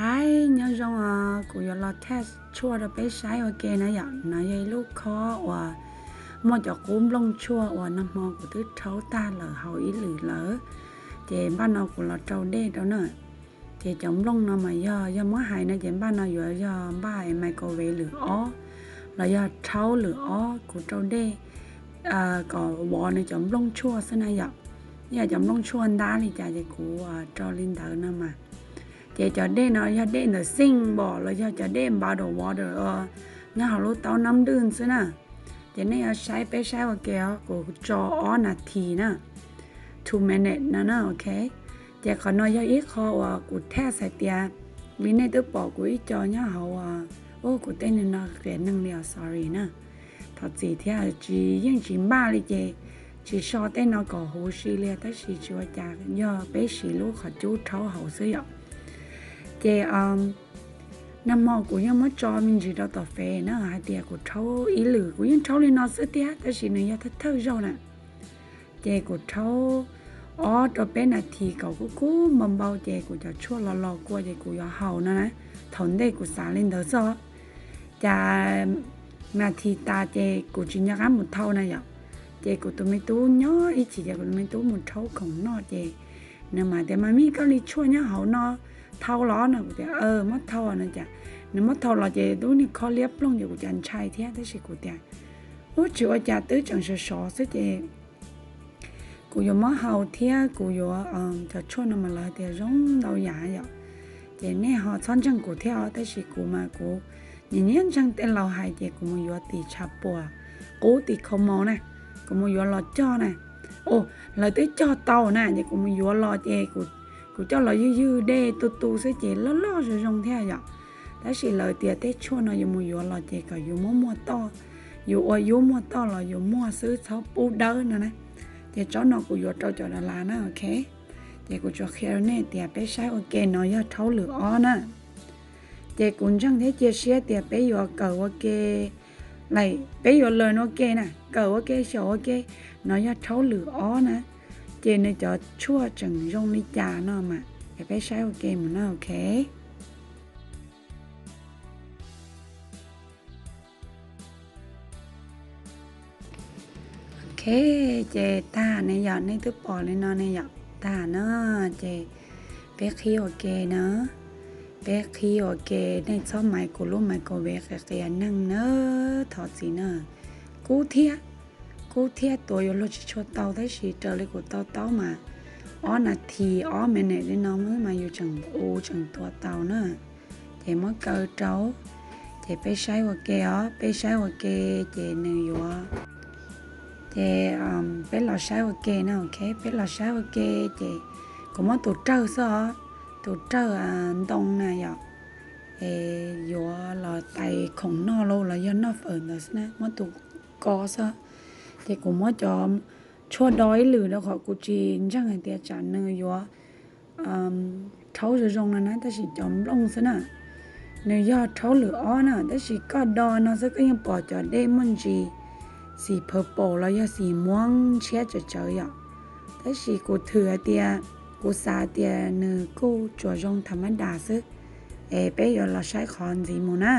Hi, nyob zoo os, kuv yuav los test tshuaj rau peb saib ua ke na yom. No yog ib lub khob uas muaj cov qub nplooj tshuaj uas nag hmo kuv twb rhaub tag lawm hauv ib lwm lawm. Ces npaj no kuv los rau dej rau na. Ces cov nplooj no mas yog, yog muab hais no ces npaj no yuav yog npaj microwave lwm ob los yog rhaub lwm ob, kuv rau dej kom vov nws cov nplooj tshuaj xwb na yom. Yog cov nplooj tshuaj ntab li cas ces kuv rau li ntawd no mas. Ces cov dej no yog dej ntawm sink npom los yog cov dej bottled water nyob hauv lub taub nab dwj xwb na. Ces nej yuav saib, peb saib ua ke os, kuv tso ob nas this na, two minutes no na, ok. Ces qhov no yog ib qho uas kuv test hais tias, li nej twb pom kuv ib co nyob hauv, ua kuv tej neeg no qias neeg li os, sorry na. Thov txim thiab, tsis, yeej tsis npaj li ces tsis so tej no kom huv si li, tab sis tsis ua cas, yog peb siv lub qhov cub rhaub hauv xwb yom. Ces nag hmo kuv yeej muab tso me ntsis rau tom fev na hais tias kuv rhaub ib lwm, kuv yeej rhaub li no xwb thiab, tab sis nws yog thawj thawj zaug na. Ces kuv rhaub ob rau peb nas this kom kub kub npau npau ces kuv cov tshuaj los los kua ces kuv yuav haus no na. Thaum ntej kuv xav li ntawd xwb, cas nas this tas ces kuv tsis nco qab mus thau na yom. Ces kuv tus me tub nyob ib chim ces kuv tus me tub mus rhaub khoom noj ces nws mam tias, Mami, koj li tshuaj nyob hauv no thau los? No kuv tias, Muab thau no. Cas nws muab thau los ces tub niag khob liab ploog ces kuv cas ntshai thiab, tab sis kuv tias, Ub, tsis ua cas, twb tseem sov sov xwb ces kuv yuav muab haus thiab kuv yuav, cov tshuaj no mas lawv hais tias zoo ntau yam yom. Ces nej ho txhob ntseeg kuv thiab os, tab sis kuv mas kuv nyiam nyiam ntseeg tej laus hais ces kuv mus yuav tim tshav puam qub tim Cuomo na, kuv mus yuav los coj na. Ua, lawv twb cog tau na, ces kuv mus yuav los ces kuv coj los ywg ywg dej tu tu xwb ces loj loj zoo zoo thiab yom. Tab sis lawv tias tej tshuaj no yus mus yuav los ces kom yus muab muag toj, yus ua yus muag toj los yus muag xwb txhob pub dawb no na. Ces tsob no kuv yuav rau caum das las na, ok. Ces kuv tsuas qhia rau nej tias peb saib ua ke no yog rhaub lwm ob na. Ces kuv ntseeg thiab cia siab tias peb yuav kawm ua ke, peb yuav learn ua ke na, kawm ua ke xyaum ua ke. No yog rhaub lwm ob na, ces nws cov tshuaj tseem zoo li cas no mas es peb saib ua ke mus na, ok. Ok, ces tag ne yom, nej twb pom li no ne yom, tag na. Ces peb qhib ua ke na, peb qhib ua ke, nej txhob maiv kuv lub microwave qias qias neeg na, thov txim na. Kub thiab, kub thiab tuav yuav luag tsis tshua tau, tab sis raws li kuv to taub mas ob nas this ob minute li no mas yus tseem, u tseem tuav tau na. Ces muab kaw rau, ces peb saib ua ke os, peb saib ua ke, ces nws yuav, ces peb los saib ua ke na, ok, peb los saib ua ke. Ces kuv muab tus rawg xwb os, tus rawg ntoo na yom, es yuav los tais khoom noj los yog noj fawm ntawd xwb na, muab tus ko xwb. Ces kuv muab cov tshuaj do ib lwm rau qhov kuv tsis ntseeg hais tias tsam nws yuav rhaub zoo zoo no na, tab sis cov nplooj xwb na, nws yog rhaub lwm ob na, tab sis koj do no xwb koj yeej pom cov dej muaj ntsis xim purple los yog xim muab ntshiab tsawv tsawv yom. Tab sis kuv thwm hais tias, kuv xav tias nws kuj tsuas zoo tham mab das xwb. Es peb yuav los saib qhov ntxiv mus na.